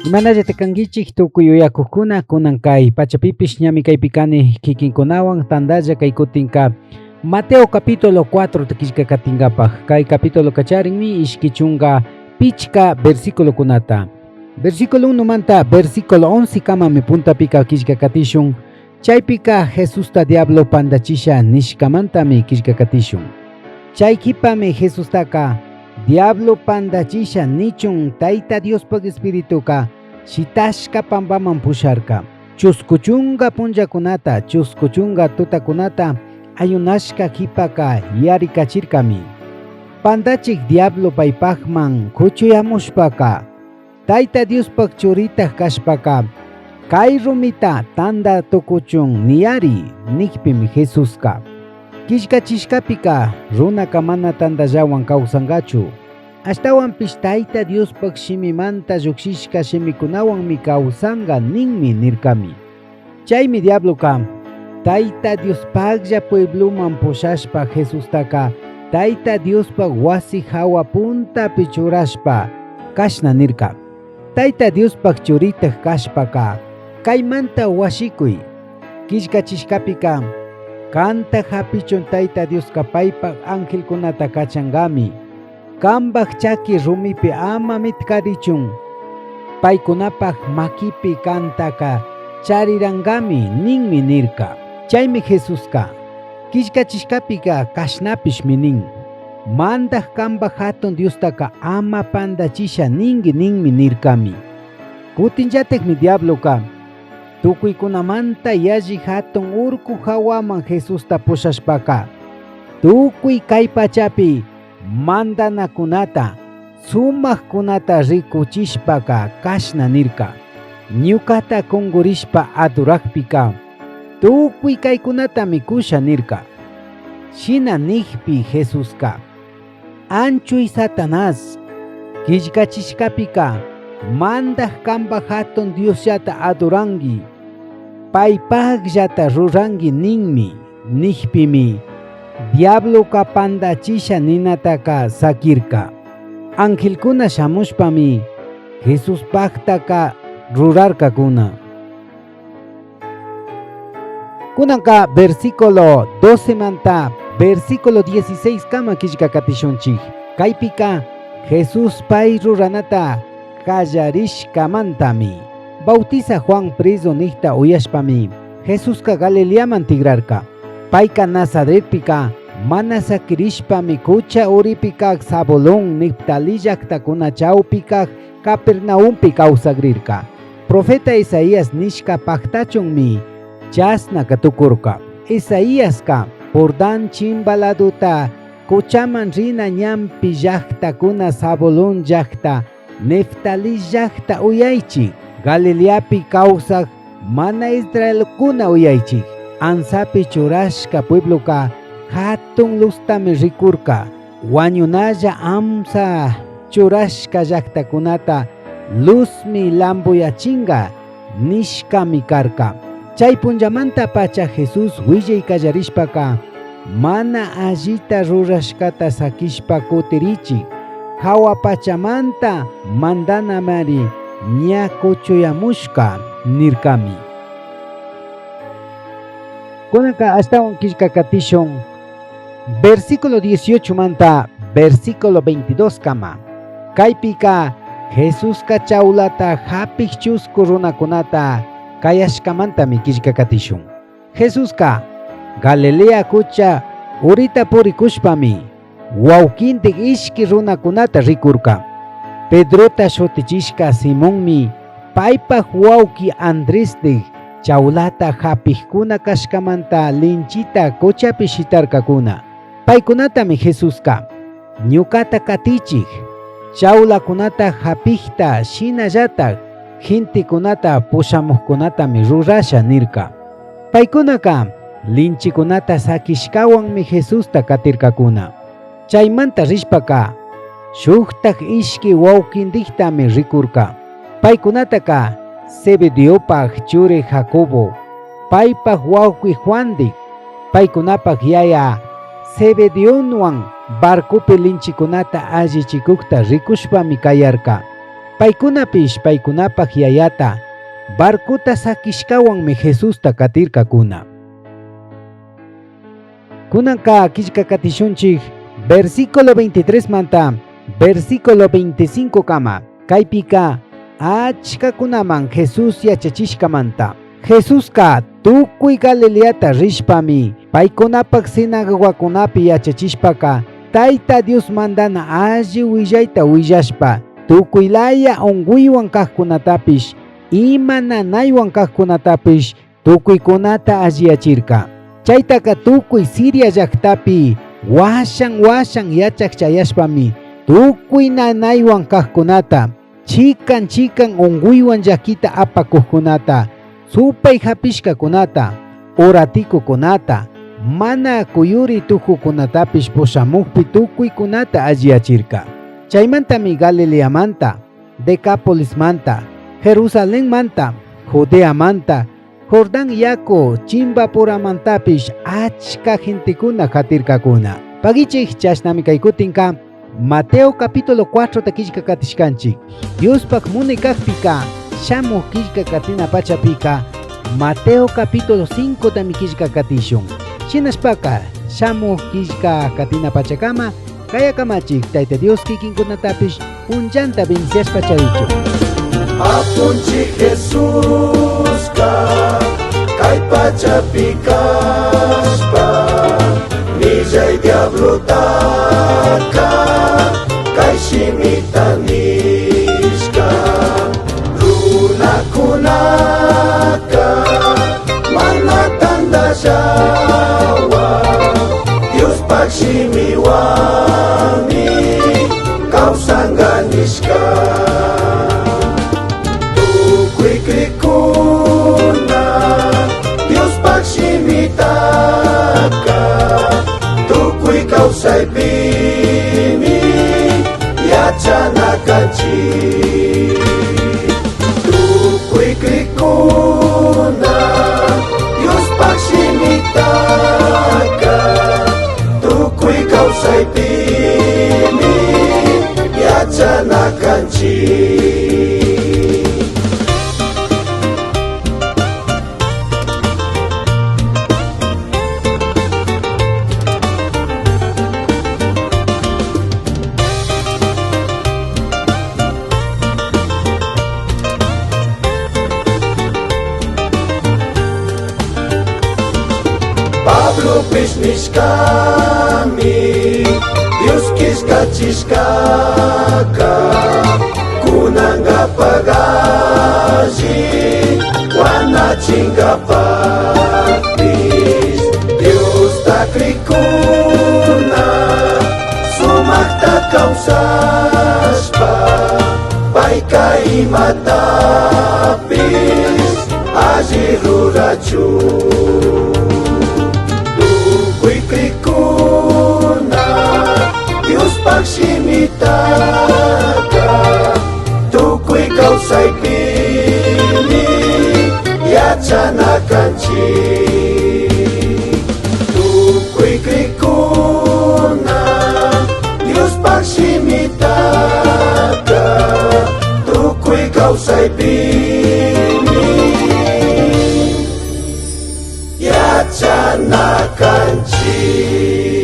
Imanallata kankichik tukuy uyakukuna kunan kay pachapipish ñami kaypi kani kikinkunawan tandalla kay kutinka Mateo capítulo 4 killka katinkapak kay capítulo kacharinmi ishki chunka pichka versículokunata. Versículo 1 manta versículo 11 kamami puntapika killka katishun. Chaypika Jesusta diablo pandachisha nishkamantami killka katishun. Chay kipami Jesustaka diablo pandachisha nichun Tayta Diospaj Espirituka shitashka pampaman pusharka. Chusku chunga punllakunata, chusku chunga tutakunata ayunashka jipaka yarikachirkami. Pandachik diablo paypajman kuchuyamushpaka, Tayta Diospaj churitaj kashpaka, kay rumita tanda tukuchun niyari nijpimi Jesuska, Killkachishkapika runaka mana tandallawan kawsankachu, ashtawanpish Tayta Diospaj shimimanta llujshishka shimikunawanmi kawsanka ninmi nirkami. Chaymi diabloka Tayta Diospajlla puebloman pushashpa Jesustaka Tayta Diospaj wasi jahua puntapi churashpa cashna nirka, Tayta Diospaj churitaj kashpaka kaymanta huashikuy. Killkachishkapika kanta japichun Tayta Dioska paipaj angelkunata kachangami. Cambaj chaki rumipi ama mitkarichun, paicunapaj maquipi cantaca charirangami ninmi nirca. Chaimi Jesusca, Quillcachishcapica cashnapishmi nin, Mandaj cambaj jatun Diostaca ama pandachisha ningui ninmi nircami. Cutinllatajmi diabloca, tucuicunamanta yalli jatun urcu jahuaman Jesusta pushashpaca, tucui cai pachapi mandanacunata, sumajcunata ricuchishpaca cashna nirca, Ñucata cungurishpa adorajpica, tucui caicunatami cusha nirca. Shina nijpi Jesusca, Anchui Satanás, quillcachishcapica Mandaj cambaj jatun Diosllata adorangui, paipajllata rurangui ninmi nijpimi, diabloca pandachisha ninataca saquirca. Angelcuna shamushpami Jesuspajtaca rurarcacuna. Kunanka versículo 12 manta versículo 16 kama killka katishunchik. Kaypika Jesús pay ruranata kallarishkamantami. Bautiza Juan preso nijta uyashpami Jesuska Galileaman tigrarka. Payka Nazaretpika mana sakirishpami kucha uripi kak Zabulón Neftalí llaktakuna chawpi kak Capernaumpi kawsakrirka. Profeta Isaías nishka paktachunmi chashnaka tukurka. Isaiaska Jordán chimba laduta kuchaman rina ñanpi llaktakuna Zabulón llakta, Neftalí llakta uyaichik. Galileapi kawsak mana israelkuna uyaichik. Ansapi churashka puebloka jatun luztami rikurka. Huañunalla amsa churashka llaktakunata luzmi lambuyachinga nishkami karka. Chay punllamanta pacha Jesús huillai kallarishpaka mana allita rurashkata sakishpa kutirichik, jahua pachamanta mandanamari ña kuchuyamushka nirkami. Kunanka ashtawan killka katishun versículo 18 manta versículo 22 kama. Kaypika Jesuska chaulata japik chusku runakunata kayashkamantami killka katishun. Jesuska Galilea kucha urita purikushpami wawkintik ishki runakunata rikurka. Pedrota shutichishka Simonmi paypaj wawki Andrestik chaulata japijkuna kashkamanta linchita kuchapi shitarkakuna. Paykunatami Jesuska, Ñukata katichik, chaulakunata japijta shinallataj gentekunata pushamujkunatami rurasha nirka. Paykunaka linchikunata sakishkawanmi Jesusta katirkakuna. Chaymanta rishpaka shujtaj ishki wawkindiktami rikurka. Paykunataka Zebedeopaj churi Jacobo, paypaj wawki Juandik, paykunapaj yaya Zebedeonwan barcopi linchikunata allichikukta rikushpami kayarka. Paicunapish paicunapaj yayata barcota saquishcahuanmi Jesusta catircacuna. Kunanka killka katishunchik versículo 23 manta versículo 25 kama. Kaypika achkakunaman Jesús yachachishkamanta. Jesuska tukuy Galileata rishpami paykunapak sinagogakunapi yachachishpaka Tayta Dios mandana alli willayta willashpa tukuy laya unkuywan kaqkunatapish ima nanaywan kaqkunatapish tukuykunata alliyachirka. Chaytaka tukuy Siria llaktapi washan washan yachak chayashpami tukuy nanaywan kaqkunata chikan chikan unkuywan llakita apakuqkunata supay hapishkakunata uratikukunata mana kuyuri tukukunatapish pushamukpi tukuykunata alliyachirka. Chaymantami Galileamanta, Decapolismanta, Jerusalenmanta, Judeamanta, Jordán yaku chimbapuramantapish achka gentekuna katirkakuna. Pagichik chashnami kaykutinka Mateo capítulo 4 ta killka katishkanchik. Diospak munay kakpika shamuj killka katina pachapika Mateo capítulo 5 tami killka katishun. Shinashpaka shamuj killka katina pachakama kaya kamachik Tayta Dios kikinkunatapish punllanta bendiciashpa charichun. Apunchik Jesuska kay pachapi kashpa millay diablotaka kay shimita nishka runakunaka mana tandallawan Diospak shimiwanmi kawsanka nishka tukuy krikuna Diospak shimitaka tukuy kawsaypimi yachana kanchik tukuy krikuna Diospak shimitaka tukuy kawsaypimi yachana kanchik. Pablo nishkami Dios killkachishkaka kunankapak alli wanachinkapakpish Diosta krikuna sumakta kawsashpa payka imatapish alli rurachun tukuy krikuna Diospak shimitaka tukuy kawsaypimi yachana kanchik tukuy krikuna Diospak shimitaka tukuy kawsaypimi yachana kanchik.